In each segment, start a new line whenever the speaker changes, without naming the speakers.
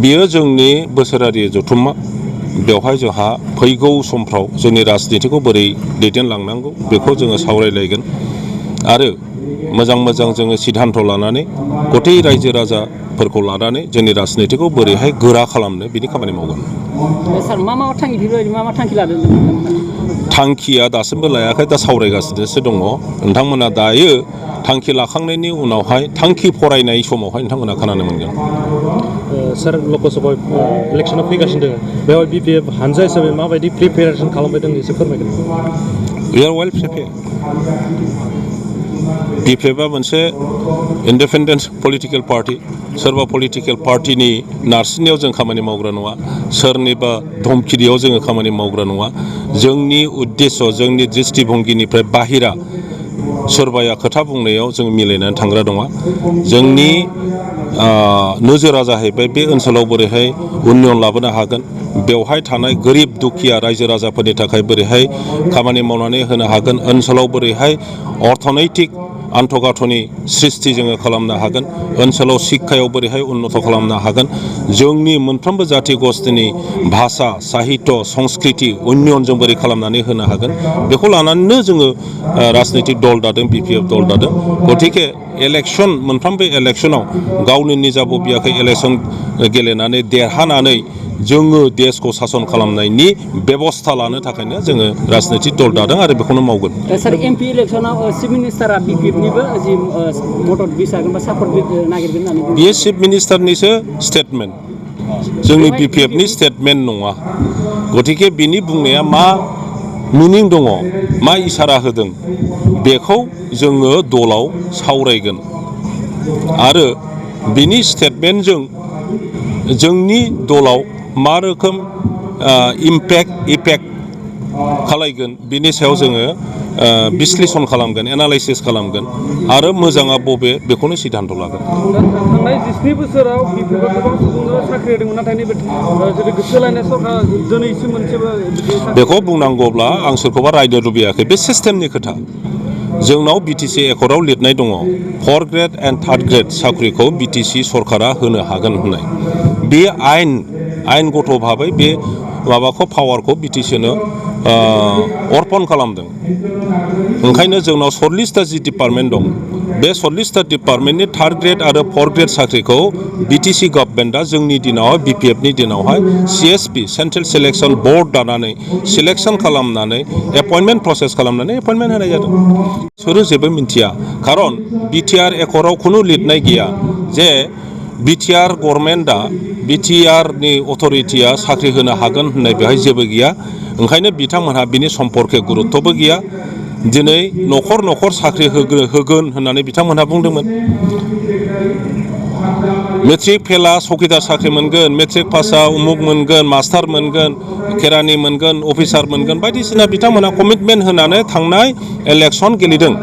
बियो जोंनि बोसोरारि जथुम्मा बेवहाय जोंहा फैगौ समफ्राव जोंनि राजनितिखौ बोरै दैदेनलांनांगौ बेखौ जोङो सावरायलायगोन आरो मोजां जोङो सिद्धान्त लानानै गथै रायजो राजाफोरखौ लानानै जोंनि राजनितिखौ बोरैहाय गोरा खालामनो बिनि खामानि मावगोन।
सार मा थांखि लादों?
थांखिया दासिमबो लायाखै, दा सावरायगासिनोसो दङ। नोंथांमोना दायो थांखि लाखांनायनि उनावहाय थांखि फरायनाय समावहाय नोंथांमोना खोनानो मोनगोन।
सार लकसभा इलेक्सनाव फैगासिनो दङ, बेवहाय BPF हानजा हिसाबै माबायदि प्रिपेरेसन खालामबाय दं एसे फोरमायगोन।
We are well prepared. BPF आ मोनसे इन्डिपेन्डेन्ट पलिटिकेल पार्टि। सोरबा पलिटिकेल पार्टिनि नारसिननायाव जों खामानि मावग्रा नङा, सोरनिबा धमखिनायाव जोङो खामानि मावग्रा नङा। जोंनि उद्देश्य, जोंनि दृष्टिभंगिनिफ्राय बाहेरा सोरबाया खोथा बुंनायाव जों मिलायनानै थांग्रा नङा। जोंनि नोजोरा जाहैबाय बे ओनसोलाव बोरैहाय उन्नयन लाबोनो हागोन, बेवहाय थानाय गोरिब दुखिया रायजो राजाफोरनि थाखाय बोरैहाय खामानि मावनानै होनो हागोन, ओनसोलाव बोरैहाय अर्थनैतिक आन्थ'गाथ'नि सृष्टि जोङो खालामनो हागोन, ओनसोलाव शिक्षायाव बोरैहाय उन्नत खालामनो हागोन, जोंनि मोनफ्रोमबो जाथि गस्थिनि भाषा साहित्य संस्कृति उन्नयन जों बोरै खालामनानै होनो हागोन, बेखौ लानानैनो जोङो राजनैतिक दल दादों, BPF दल दादों। गतिके इलेक्सन, मोनफ्रोमबो इलेक्सनाव गावनि निजा बबियाखै इलेक्सन गेलेनानै देरहानानै जोङो देशखौ सासन खालामनायनि बेबस्था लानो थाखायनो जोङो राजनैतिक दल दादों आरो बेखौनो मावगोन।
सार MP इलेक्सनाव चिफ मिनिस्टारा BPF-निबो जि मदद बिसागोन बा सापर्ट नागिरगोन होननानै
बियो चिफ मिनिस्टारनिसो स्टेटमेन्ट, जोंनि BPF-नि स्टेटमेन्ट नङा। गतिके बिनि बुंनाया मा मिनिं दङ, मा इसारा होदों, बेखौ जोङो दलाव सावरायगोन आरो बिनि स्टेटमेन्टजों जोंनि दलाव मा रोखोम इफेक्ट खालायगोन बिनि सायाव जोङो बिश्लेषण खालामगोन, एनालाइसिस खालामगोन आरो मोजाङा बबे बेखौनो सिद्धान्त लागोन।
थांनाय 19 बोसोराव BPF-आ गोबां सुबुंनो साख्रि होदोंमोन, नाथाय नैबे सोलायनाय सरकार दिनैसिम मोनसेबो
बेखौ बुंनांगौब्ला आं सोरखौबा रायनो लुबैयाखै, बे सिस्टेमनि खोथा। जोंनाव BTC एकर्डआव लिरनाय दङ 4th grade and 3rd grade साख्रिखौ BTC सरकारा होनो हागोन होननाय। बे आइनगत भाबै बे माबाखौ पावारखौ BTC-नो अर्पन खालामदों। ओंखायनो जोंनाव 40टा जि डिपार्टमेन्ट दं, बे 40टा डिपार्टमेन्टनि 3rd ग्रेड आरो 4th ग्रेड साख्रिखौ BTC गभर्नमेन्टआ जोंनि दिनाव BPF-नि दिनावहाय CSP सेन्ट्रेल सिलेक्सन बर्ड दानानै सिलेक्सन खालामनानै एपइन्टमेन्ट प्रसेस खालामनानै एपइन्टमेन्ट होनाय जादों। सोरो जेबो मिन्थिया, खारन BTR एकर्डआव खुनु लिरनाय गैया जे BTR गभर्नमेन्टआ BTR-नि अथरिटिया साख्रि होनो हागोन होननाय बेवहाय जेबो गैया। ओंखायनो बिथांमोनहा बिनि सम्पर्के गुरुत्वबो गैया। दिनै न'खर साख्रि होगोन होननानै बिथांमोनहा बुंदोंमोन। मेट्रिक फेला चौकिदार साख्रि मोनगोन, मेट्रिक पासआ उमुक मोनगोन, मास्टार मोनगोन, केरानि मोनगोन, अफिसार मोनगोन, बायदिसिना बिथांमोनहा कमिटमेन्ट होनानै थांनाय इलेक्सन गेलेदों।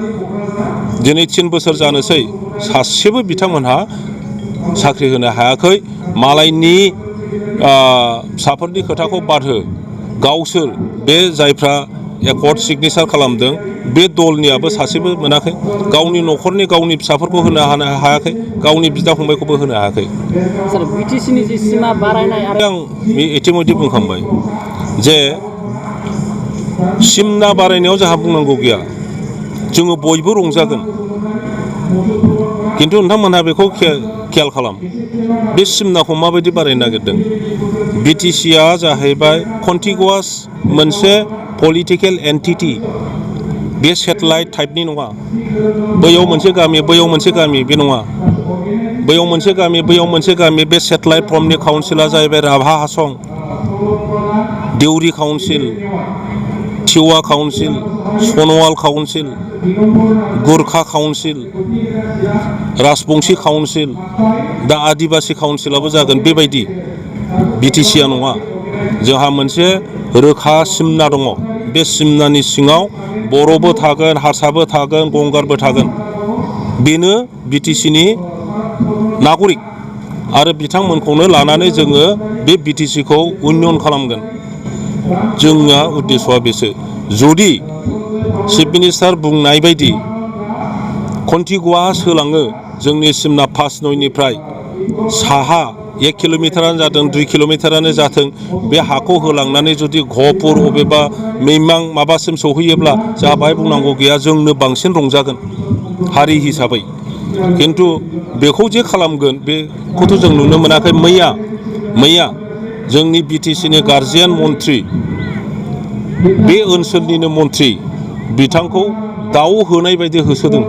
दिनै 3 बोसोर जानोसै, सासेबो बिथांमोनहा साख्रि होनो हायाखै। मालायनि फिसाफोरनि खोथाखौ बाद हो, गावसोर बे जायफ्रा एकर्ड सिगनेसार खालामदों बे दलनियाबो सासेबो मोनाखै, गावनि न'खरनि गावनि फिसाफोरखौ होनो हायाखै, गावनि बिदा फंबायखौबो होनो हायाखै।
सार BTC-नि जि सिमा बारायनाय आरो
आं इतिमধ্যे बुंखांबाय जे सिमना बारायनायाव जोंहा बुंनांगौ गैया, जोङो बयबो रंजागोन। खिन्थु नोंथांमोनहा बेखौ खेयाल खालाम, बे सिमनाखौ माबायदि बारायनो नागिरदों। BTC-आ जाहैबाय कन्टिगुवास मोनसे पलिटिकेल एन्टिटि, बे सेटेलाइट टाइपनि नङा। बैयाव मोनसे गामि, बैयाव मोनसे गामि, बे नङा। बैयाव मोनसे गामि, बैयाव मोनसे गामि, बे सेटेलाइट फर्मनि काउन्सिला जाहैबाय Rabha Hasong, Deori council, Tiwa council, Sonowal council, Gorkha council, Rajbongshi council, दा आदिबासि काउन्सिलाबो जागोन। बेबायदि BTC-आ नङा। जोंहा मोनसे रोखा सिमना दङ। बे सिमनानि सिङाव बर'बो थागोन, हारसाबो थागोन, गंगारबो थागोन। बेनो BTC-नि नागरिक आरो बिथांमोनखौनो लानानै जोङो बे BTC-खौ उन्नयन खालामगोन। जोंना उद्देश्यआ बेसो। जुदि चिफ मिनिस्टार बुंनाय बायदि कन्टिगुवास होलाङो, जोंनि सिमना 5/9निफ्राय साहा 1 किल'मिटारानो जाथों 2 किल'मिटारानो जाथों बे हाखौ होलांनानै जुदि गहपुर अबेबा मैमां माबासिम सौहैयोब्ला जोंहा बाहाय बुंनांगौ गैया जोंनो बांसिन रंजागोन हारि हिसाबै खिन्थु बेखौ जे खालामगोन बेखौथ' जों नुनो मोनाखै मैया जोंनि BTCनि गार्जियान मन्थ्रि बे ओनसोलनिनो मन्थ्रि बिथांखौ दाउ होनाय बायदि होसोदों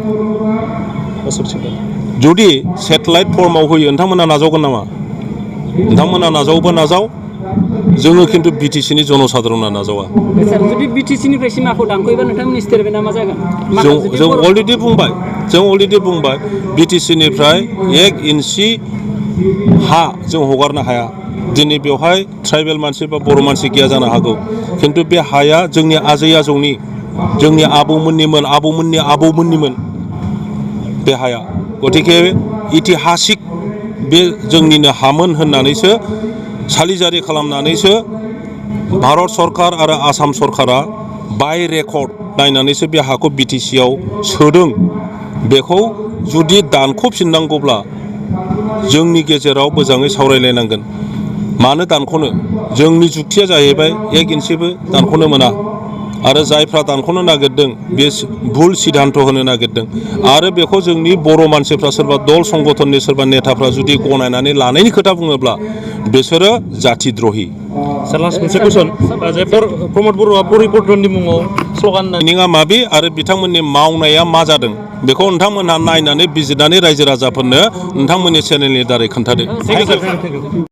जुदि सेटेलाइट फर्माव होयो नोंथांमोना नाजावगोन नामा नोंथांमोना नाजावोबा नाजाव जोङो खिन्थु BTCनि जनसाधारना नाजावा
सार जुदि BTCनिफ्राय सिमाखौ दानख'योबा नोंथांमोननि स्टेटमेन्टआ मा जागोन
जों अलरेडि बुंबाय BTCनिफ्राय 1 इन्सि हा जों हगारनो हाया दिनै बेवहाय ट्राइबेल मानसि बा बर' मानसि गैया जानो हागौ खिन्थु बे हाया जोंनि आजै आजौनि जोंनि आबौमोननिमोन बे हाया गतिके इतिहासिक बे जोंनिनो हामोन होननानैसो सालिजारि खालामनानैसो भारत सरकार आरो आसाम सरकारा बाय रेकर्ड नायनानैसो बे हाखौ BTCआव सोदों बेखौ जुदि दानख'फिननांगौब्ला जोंनि गेजेराव मोजाङै सावरायलायनांगोन मानो दानख'नो जोंनि जुक्तिया जाहैबाय 1 इन्सिबो दानख'नो मोना आरो जायफ्रा दानख'नो नागिरदों बे भुल सिद्धान्त होनो नागिरदों आरो बेखौ जोंनि बर' मानसिफ्रा सोरबा दल संगठननि सोरबा नेताफ्रा जुदि गनायनानै लानायनि खोथा बुङोब्ला बिसोरो जातिद्रहि
सार लास्ट मोनसे कुइसन जे प्रमद बर'आ परिबर्तननि मुङाव स्ल'गान
मिनिङा माबे आरो बिथांमोननि मावनाया मा जादों बेखौ नोंथांमोनहा नायनानै बिजिरनानै रायजो राजाफोरनो नोंथांमोननि चेनेलनि दारै खोन्थादो